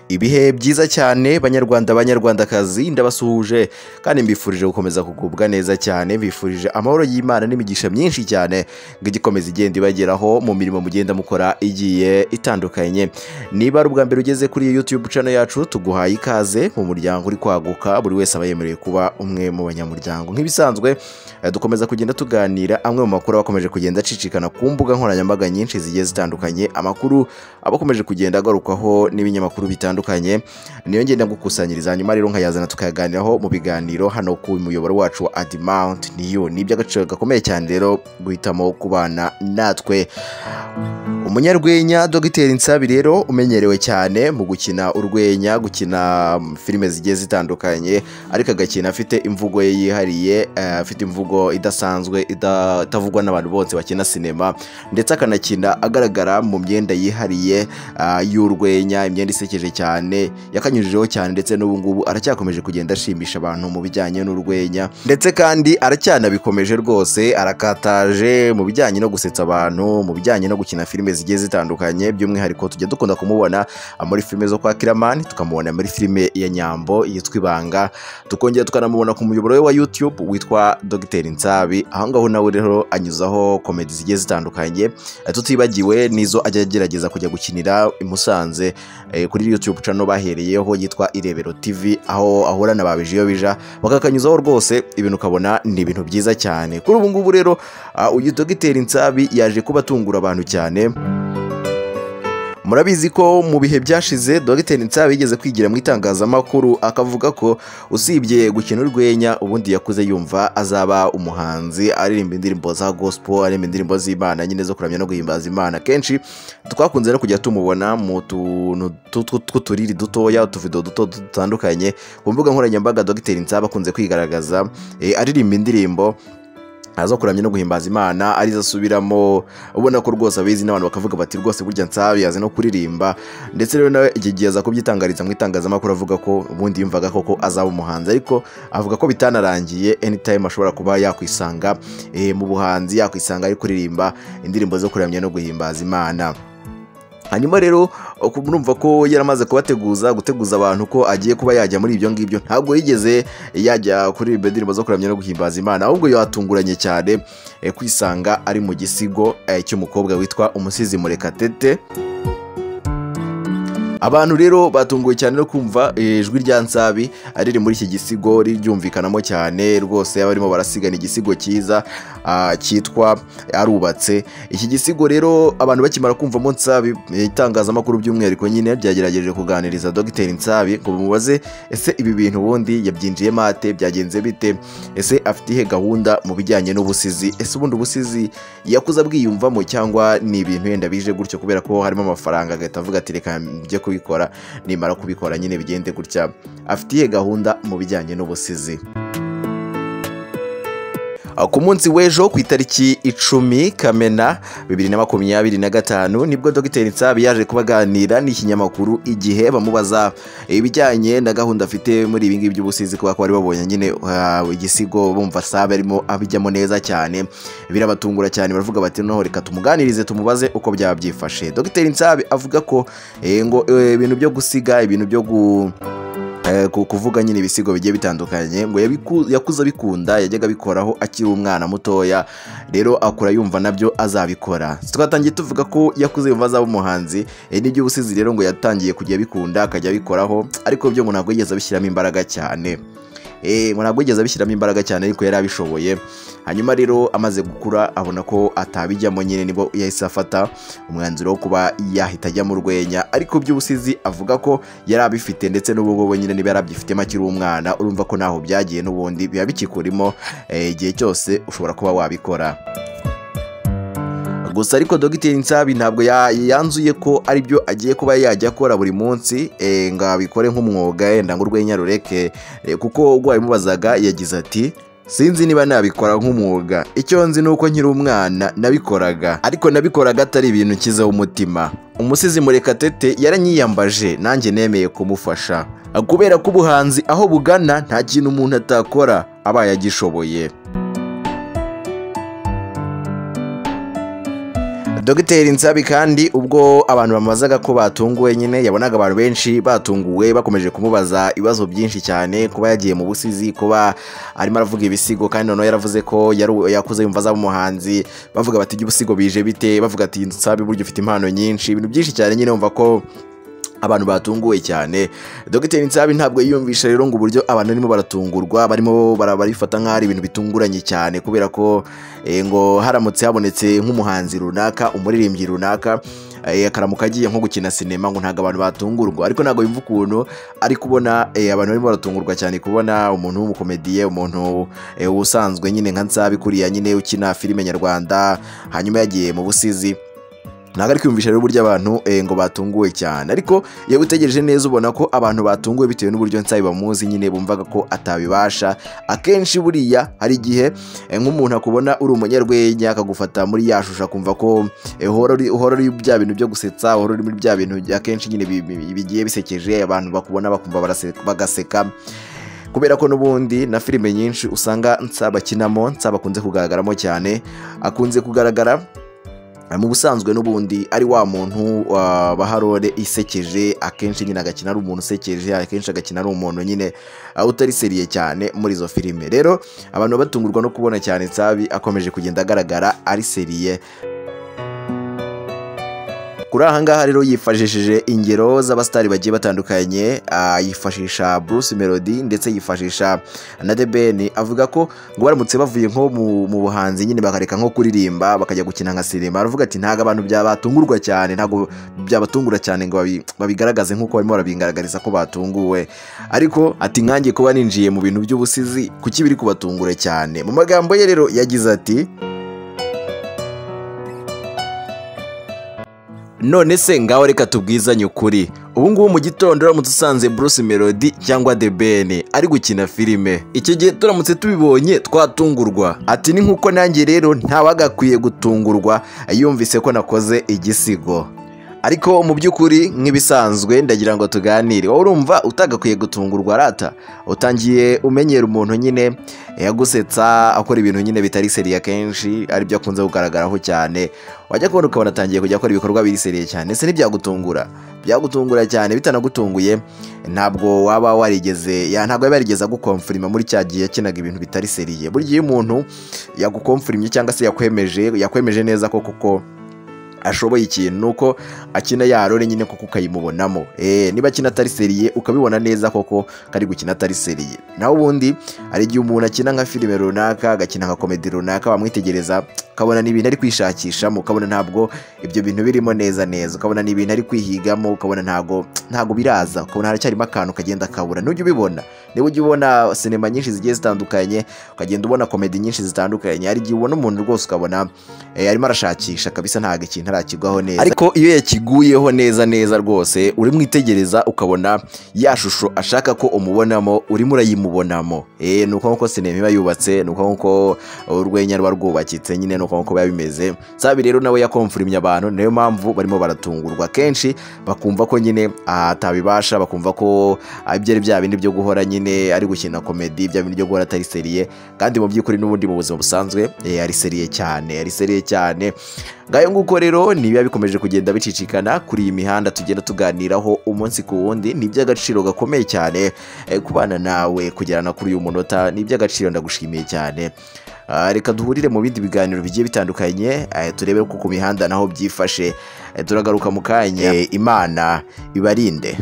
Ibihe byiza cyane banyarwanda banyarwandakazi, ndabasuhuje kandi mbifurije gukomeza kugubwa neza cyane, mbifurije amahoro y'Imana n'imigisha myinshi cyane ngo igikomeza igenda ibageraho mu mirimo mugenda mukora igiye itandukanye. Niba ari ubwa mbere ugeze kuri YouTube channel yacu, tuguhaye ikaze mu muryango uri kwaguka, buri wese aba yemerewe kuba umwe mu banyamuryango. Nk'ibisanzwe dukomeza kugenda tuganira amwe mu makuru abakomeje kugenda acicikana ku mbuga nkoranyambaga nyinshi zigiye zitandukanye, amakuru abakomeje kugenda agarukwaho n'ibinyamakuru bitandukanye, niyo ngenda gukusanyiriza hanyuma rero nkayazana tukayaganiraho mu biganiro hano ku muyoboro wacu wa Admount. Niyo ni iby'agaciro gakomeye cyane rero guhitamo kubana natwe. Umunyarwenya Dr Nsabi rero umenyerewe cyane mu gukina urwenya, gukina filime zigiye zitandukanye, ariko agakina afite imvugo ye yihariye, afite imvugo idasanzwe itavugwa n'abantu bose bakina sinema, ndetse akanakina agaragara mu myenda yihariye y'urwenya, imyenda isekeje cyane yakanyujijeho cyane, ndetse n'ubu ngubu aracyakomeje kugenda ashimisha abantu mu bijyanye n'urwenya, ndetse kandi aracyanabikomeje rwose, arakataje mu bijyanye no gusetsa abantu, mu bijyanye no gukina filime zigiye zitandukanye. By'umwihariko tujya dukunda kumubona muri filime zo kwa Kiramani, tukamubona muri filime ya Nyambo yitwa Ibanga, tukongera tukanamubona ku muyoboro we wa YouTube witwa Dr Nsabi. Aho ngaho nawe rero anyuzaho komedi zigiye zitandukanye, tutibagiwe nizo ajya agerageza kujya gukinira i Musanze kuri YouTube channel bahereyeho yitwa Irebero TV, aho ahura na Babijiyo bija bakakanyuzaho rwose ibintu ukabona ni ibintu byiza cyane. Kuri ubu ngubu rero uyu Dr Nsabi yaje kubatungura abantu cyane. Murabizi ko mu bihe byashize Dr Nsabi yigeze kwigira mu itangazamakuru akavuga ko usibye gukina urwenya ubundi yakuze yumva azaba umuhanzi, aririmba indirimbo za gospel, aririmba indirimbo z'Imana nyine zo kuramya no guhimbaza Imana. Kenshi twakunze no kujya tumubona mu tuntu tw'uturiri dutoya, utuvido duto dutandukanye ku mbuga nkoranyambaga. Dr Nsabi akunze kwigaragaza aririmba indirimbo azo kuramya no guhimbaza Imana, arizo asubiramo, ubona ko rwose abizi n'abantu bakavuga bati rwose burya Nsabi yazi no kuririmba. Ndetse rero nawe iki gihe aza kubyitangariza mu itangazamakuru avuga ko ubundi yumvaga koko azaba umuhanzi, ariko avuga ko bitanarangiye, anytime ashobora kuba yakwisanga mu buhanzi, yakwisanga ari kuririmba indirimbo zo kuramya no guhimbaza Imana. Hanyuma rero murumva ko yaramaze kubateguza, guteguza abantu ko agiye kuba yajya muri ibyo ngibyo. Ntabwo yigeze yajya kuri indirimbo zo kuramya no guhimbaza Imana, ahubwo yatunguranye cyane kwisanga ari mu gisigo cy'umukobwa witwa Umusizi Murekatete. Abantu rero batunguwe cyane no kumva ijwi rya Nsabi riri muri iki gisigo riryumvikanamo cyane rwose, abarimo barasigana igisigo cyiza cyitwa Arubatse. Iki gisigo rero abantu bakimara kumvamo Nsabi, itangazamakuru by'umwihariko nyine ryagerageje kuganiriza Dr Nsabi ngo bimubaze ese ibi bintu ubundi yabyinjiyemo ate, byagenze bite, ese afite ihe gahunda mu bijyanye n'ubusizi, ese ubundi ubusizi yakuze abwiyumvamo cyangwa ni ibintu yenda bije gutyo kubera ko harimo amafaranga agahita avuga ati reka njye kubikora, nimara kubikora nyine bigende gutya, afitiye gahunda mu bijyanye n'ubusizi. Ku munsi w'ejo ku itariki 10 Kamena 2025 nibwo Dr Nsabi yaje kubaganira n'ikinyamakuru Igihe, bamubaza ibijyanye na gahunda afite muri ibi ngibi by'ubusizi, kuba ko bari babonye nyine igisigo bumva Nsabi arimo abijyamo neza cyane, birabatungura cyane, baravuga bati noneho reka tumuganirize tumubaze uko byaba byifashe. Dr Nsabi avuga ko ngo ibintu byo gusiga, ibintu byo kuvuga nyine ibisigo bigiye bitandukanye ngo yakuze abikunda, yajyaga abikoraho akiri umwana mutoya, rero akura yumva nabyo azabikora. Twatangiye tuvuga ko yakuze yumva azaba umuhanzi, n'iby'ubusizi rero ngo yatangiye kujya abikunda akajya abikoraho, ariko byo ngo ntabwo yigeze abishyiramo imbaraga cyane. Ngo ntabwo yigeze abishyiramo imbaraga cyane, ariko yari abishoboye. Hanyuma rero amaze gukura abona ko atabijyamo nyine, nibwo yahise afata umwanzuro wo kuba yahita ajya mu rwenya, ariko by'ubusizi avuga ko yari abifite, ndetse n'ubu ngubu nyine niba yarabyifitemo akiri umwana, urumva ko naho byagiye n'ubundi biba bikikurimo, igihe cyose ushobora kuba wabikora. Gusa ariko Dr Nsabi ntabwo yanzuye ko aribyo agiye kuba yajya akora buri munsi ngo abikore nk'umwuga yenda ngo urwenya rureke, kuko ubwo yabimubazaga yagize ati sinzi niba nabikora nk'umwuga, icyo nzi nuko nkiri umwana nabikoraga, ariko nabikoraga atari ibintu nshyizeho umutima. Umusizi Murekatete yaranyiyambaje nanjye nemeye kumufasha, kubera ko ubuhanzi aho bugana nta kintu umuntu atakora abaye agishoboye. Dr Nsabi kandi ubwo abantu bamazaga ko batunguwe nyine, yabonaga abantu benshi batunguwe bakomeje kumubaza ibibazo byinshi cyane, kuba yagiye mu busizi, kuba arimo aravuga ibisigo kandi noneho yaravuze ko yakuze yumva azaba umuhanzi, bavuga bati iby'ubusigo bije bite, bavuga ati Nsabi burya ufite impano nyinshi, ibintu byinshi cyane nyine umva ko abantu batunguwe cyane. Dr Nsabi ntabwo yiyumvisha rero ngo uburyo abantu barimo baratungurwa, barimo barabifata nk'aho ari ibintu bitunguranye cyane, kubera ko ngo haramutse habonetse nk'umuhanzi runaka, umuririmbyi runaka, akaramuka agiye nko gukina sinema, ngo ntabwo abantu batungurwa. Ariko ntabwo yumva ukuntu ari kubona abantu barimo baratungurwa cyane kubona umuntu w'umukomediye, umuntu usanzwe nyine nka Nsabi kuriya nyine ukina filime nyarwanda, hanyuma yagiye mu busizi. Ntabwo ari kwiyumvisha rero uburyo abantu ngo batunguwe cyane, ariko iyo utegereje neza ubona ko abantu batunguwe bitewe n'uburyo Nsabi bamuzi nyine, bumvaga ko atabibasha. Akenshi buriya hari igihe nk'umuntu akubona uri umunyarwenya akagufata muri ya shusho, akumva ko uhora uri bya bintu byo gusetsa, uhora uri muri bya bintu akenshi nyine bigiye bisekeje, abantu bakubona bakumva bagaseka, kubera ko n'ubundi na filime nyinshi usanga Nsabi akinamo, Nsabi akunze kugaragaramo cyane, akunze kugaragara mu busanzwe n'ubundi ari wa muntu baharore isekeje, akenshi nyine agakina ari umuntu usekeje, akenshi agakina ari umuntu nyine utari seriye cyane muri izo filime. Rero abantu batungurwa no kubona cyane Nsabi akomeje kugenda agaragara ari seriye. Kuri aha ngaha rero yifashishije ingero z'abasitari bagiye batandukanye, yifashisha Bruce Melody ndetse yifashisha na The Ben, avuga ko ngo baramutse bavuye nko mu buhanzi nyine bakareka nko kuririmba bakajya gukina nka sinema, aravuga ati ntabwo abantu byabatungurwa cyane, ntabwo byabatungura cyane ngo babigaragaze nk'uko barimo barabigaragariza ko batunguwe. Ariko ati nkanjye kuba ninjiye mu bintu by'ubusizi kuki biri kubatungura cyane. Mu magambo ye rero yagize ati none se ngaho reka tubwizanye ukuri, ubu ngubu mu gitondo uramutse usanze Bruce Melody cyangwa The Ben ari gukina filime, icyo gihe turamutse tubibonye twatungurwa. Ati ni nkuko nanjye rero ntawagakwiye gutungurwa yumvise ko nakoze igisigo. Ariko mu by'ukuri nk'ibisanzwe ndagira ngo tuganire, wowe urumva utagakwiye gutungurwa rata? Utangiye umenyera umuntu nyine yagusetsa akora ibintu nyine bitari seriye kenshi, ari byo akunze kugaragaraho cyane, wajya kubona ukabona atangiye kujya akora ibikorwa biri seriye cyane, ese ntibyagutungura? Byagutungura cyane. Bitanagutunguye ntabwo waba warigeze ntabwo yaba yarigeze agukomfirima muri cya gihe yakinaga ibintu bitari seriye. Burya iyo umuntu yagukomfirimye cyangwa se yakwemeje neza ko koko ashoboye ikintu, nuko akina yarore nyine koko ukayimubonamo. Niba akina atari seriye ukabibona neza koko kari gukina atari seriye. Naho ubundi hari igihe umuntu akina nka filime runaka, agakina nka komedi runaka, wamwitegereza ukabona ni ibintu ari kwishakishamo, ukabona ntabwo ibyo bintu birimo neza neza, ukabona ni ibintu ari kwihigamo, ukabona ntabwo biraza, ukabona haracyarimo akantu kagenda kabura. Nujya ubibona, niba ujya ubona sinema nyinshi zigiye zitandukanye, ukagenda ubona komedi nyinshi zitandukanye, hari igihe ubona umuntu rwose ukabona arimo arashakisha kabisa, ntabwo ikintu arakigwaho neza. Ariko iyo yakiguyeho neza neza rwose urimwitegereza ukabona ya shusho ashaka ko umubonamo urimo urayimubonamo. Nuko nkuko sinema iba yubatse, nuko nkuko urwenya ruba rwubakitse nyine, nuko nkuko biba bimeze. Nsabi rero nawe yakomfurimye abantu, niyo mpamvu barimo baratungurwa kenshi, bakumva ko nyine atabibasha, bakumva ko ibyo ari bya bindi byo guhora nyine ari gukina komedi, bya bindi byo guhora atari seriye, kandi mu by'ukuri n'ubundi mu buzima busanzwe ari seriye cyane, ari seriye cyane. Ngayo nguko rero nibiba bikomeje kugenda bicicikana kuri iyi mihanda tugenda tuganiraho umunsi ku wundi. Ni iby'agaciro gakomeye cyane kubana nawe kugerana kuri uyu munota, ni iby'agaciro, ndagushimiye cyane. Reka duhurire mu bindi biganiro bigiye bitandukanye, turebe ko ku mihanda naho byifashe. Turagaruka mu kanya. Imana ibarinde.